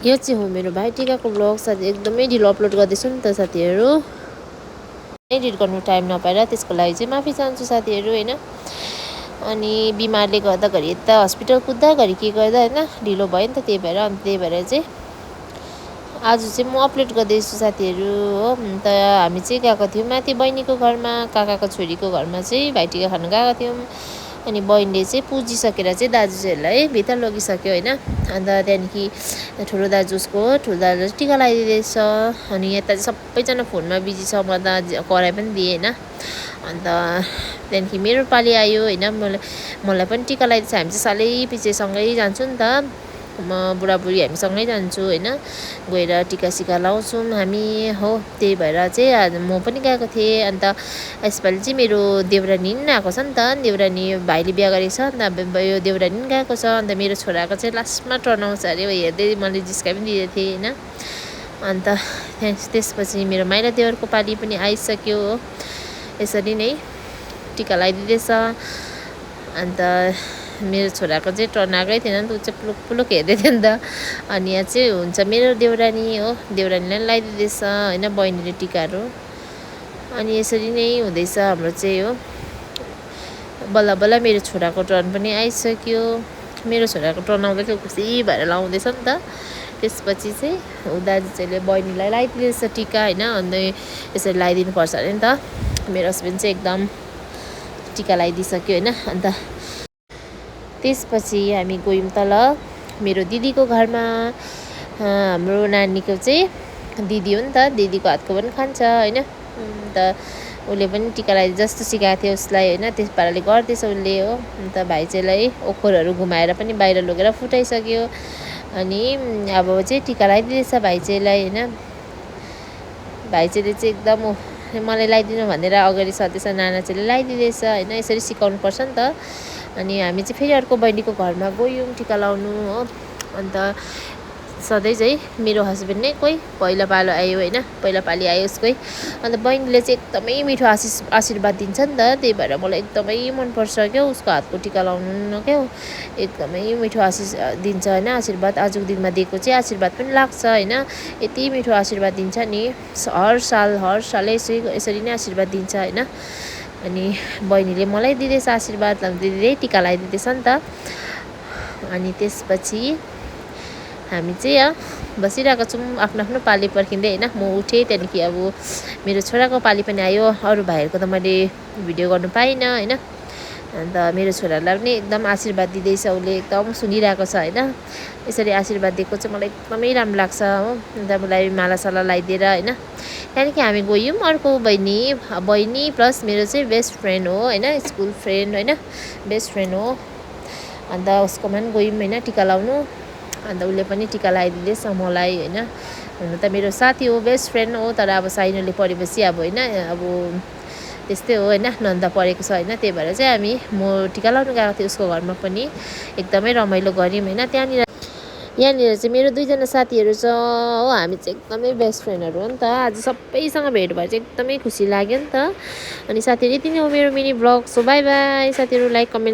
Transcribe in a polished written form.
यो चाहिँ हो मेरो भाइटिकाको ब्लग। साथी एकदमै ढिलो अपलोड गर्दैछु नि त साथीहरू, एडिट गर्नु टाइम नपाएर, त्यसको लागि चाहिँ माफी चाहन्छु साथीहरू होइन। अनि बिमारले गर्दा घरि यता हस्पिटल कुद्दा घरि के गर्दा होइन ढिलो भयो नि त, त्यही भएर चाहिँ आज चाहिँ म अपलोड गर्दैछु साथीहरू हो। अन्त हामी चाहिँ गएको थियौँ माथि बहिनीको घरमा, काकाको छोरीको घरमा चाहिँ भाइटिका खानु गएको थियौँ। अनि बहिनीले चाहिँ पुजिसकेर चाहिँ दाजुहरूलाई भित्र लगिसक्यो होइन। अन्त त्यहाँदेखि ठुलो दाजु उसको ठुलो दाजुले टिका लगाइदिँदैछ। अनि यता चाहिँ सबैजना फोनमा बिजी छ, म त कराइ पनि दिएँ होइन। अन्त त्यहाँदेखि मेरो पालि आयो होइन, मलाई पनि टिका लगाइदिएछ। हामी चाहिँ सालै पछि सँगै जान्छु नि त, म बुढाबुढी हामी सँगै जान्छु होइन, गएर टिका सिका लाउँछौँ हामी हो। त्यही भएर चाहिँ आज म पनि गएको थिएँ। अन्त यसपालि चाहिँ मेरो देउरानी पनि आएको छ नि त, देउरानी भाइले बिहा गरेको छ अन्त यो देउरानी पनि गएको छ। अन्त मेरो छोराको चाहिँ लास्टमा टर्न आउँछ अरे, हेर्दै मैले जिस्काइ पनि दिएको थिएँ होइन। अन्त त्यसपछि मेरो माइला देवरको पालि पनि आइसक्यो हो। यसरी नै टिका लगाइदिँदैछ। अन्त मेरो छोराको चाहिँ टर्न आएकै थिएन नि त, ऊ चाहिँ पुलुक पुलुक हेर्दै थियो नि त। अनि यहाँ चाहिँ हुन्छ मेरो देउरानी हो, देउरानीलाई पनि लगाइदिँदैछ होइन बहिनीले टिकाहरू। अनि यसरी नै हुँदैछ हाम्रो चाहिँ हो। बल्ल बल्ल मेरो छोराको टर्न पनि आइसक्यो। मेरो छोराको टर्न आउँदाखेरि खुसी भएर लाउँदैछ नि त। त्यसपछि चाहिँ दाजु चाहिँले बहिनीलाई लगाइदिँदैछ टिका होइन। अन्त यसरी लगाइदिनुपर्छ अरे नि त। मेरो हस्बेन्ड चाहिँ एकदम टिका लगाइदिइसक्यो होइन। अन्त त्यसपछि हामी गयौँ तल मेरो दिदीको घरमा। हाम्रो नानीको चाहिँ दिदी हो नि त, दिदीको हातको पनि खान्छ होइन। अन्त उसले पनि टिका लगाइदियो, जस्तो सिकाएको थियो उसलाई होइन त्यस पाराले गर्दैछ उसले हो। अन्त भाइ चाहिँलाई ओखरहरू घुमाएर पनि बाहिर लगेर फुटाइसक्यो। अनि अब चाहिँ टिका लगाइदिँदैछ भाइ चाहिँलाई होइन। भाइ चाहिँले चाहिँ एकदम मलाई लगाइदिनु भनेर अगाडि सर्दैछ, नाना चाहिँले लगाइदिँदैछ होइन। यसरी सिकाउनु पर्छ नि त। अनि हामी चाहिँ फेरि अर्को बहिनीको घरमा गयौँ टिका लगाउनु हो। अन्त सधैँ चाहिँ मेरो हस्बेन्ड नै कोही पहिला पालो आयो होइन, पहिला पालि आयो उसकै। अन्त बहिनीले चाहिँ एकदमै मिठो आशीर्वाद दिन्छ नि त, त्यही भएर मलाई एकदमै मनपर्छ क्या उसको हातको टिका लगाउनु क्या। एकदमै मिठो दिन्छ होइन आशीर्वाद। आजको दिनमा दिएको चाहिँ आशीर्वाद पनि लाग्छ होइन। यति मिठो आशीर्वाद दिन्छ नि, हर साल यसरी नै आशीर्वाद दिन्छ होइन। अनि बहिनीले मलाई दिँदैछ आशीर्वाद, दिदीले टिका लगाइदिँदैछ नि त। अनि त्यसपछि हामी चाहिँ बसिरहेको छौँ आफ्नो आफ्नो पाली पर्खिँदै होइन। म उठेँ, त्यहाँदेखि अब मेरो छोराको पाली पनि आयो। अरू भाइहरूको त मैले भिडियो गर्नु पाइनँ होइन। अन्त मेरो छोरालाई पनि एकदम आशीर्वाद दिँदैछ, उसले एकदम सुनिरहेको छ होइन। यसरी आशीर्वाद दिएको चाहिँ मलाई एकदमै राम्रो लाग्छ हो। अन्त मलाई मालासाला लगाइदिएर होइन। त्यहाँदेखि हामी गयौँ अर्को बहिनी प्लस मेरो चाहिँ बेस्ट फ्रेन्ड हो होइन, स्कुल फ्रेन्ड होइन, बेस्ट फ्रेन्ड हो। अन्त उसकोमा पनि गयौँ होइन टिका लगाउनु। अन्त उसले पनि टिका लगाइदिँदैछ मलाई होइन। हुनु त मेरो साथी हो, बेस्ट फ्रेन्ड हो, तर अब साइनोले पढेपछि अब होइन अब त्यस्तै हो होइन, नन्दा परेको छ होइन। त्यही भएर चाहिँ म टिका लगाउनु गएको थिएँ उसको घरमा पनि, एकदमै रमाइलो गऱ्यौँ होइन। यहाँनिर चाहिँ मेरो दुईजना साथीहरू छ हो, हामी चाहिँ एकदमै बेस्ट फ्रेन्डहरू हो नि त। आज सबैसँग भेट भएर चाहिँ एकदमै खुसी लाग्यो नि त। अनि साथीहरू यति नै हो मेरो mini blog. So by by साथीहरू, लाइक कमेन्ट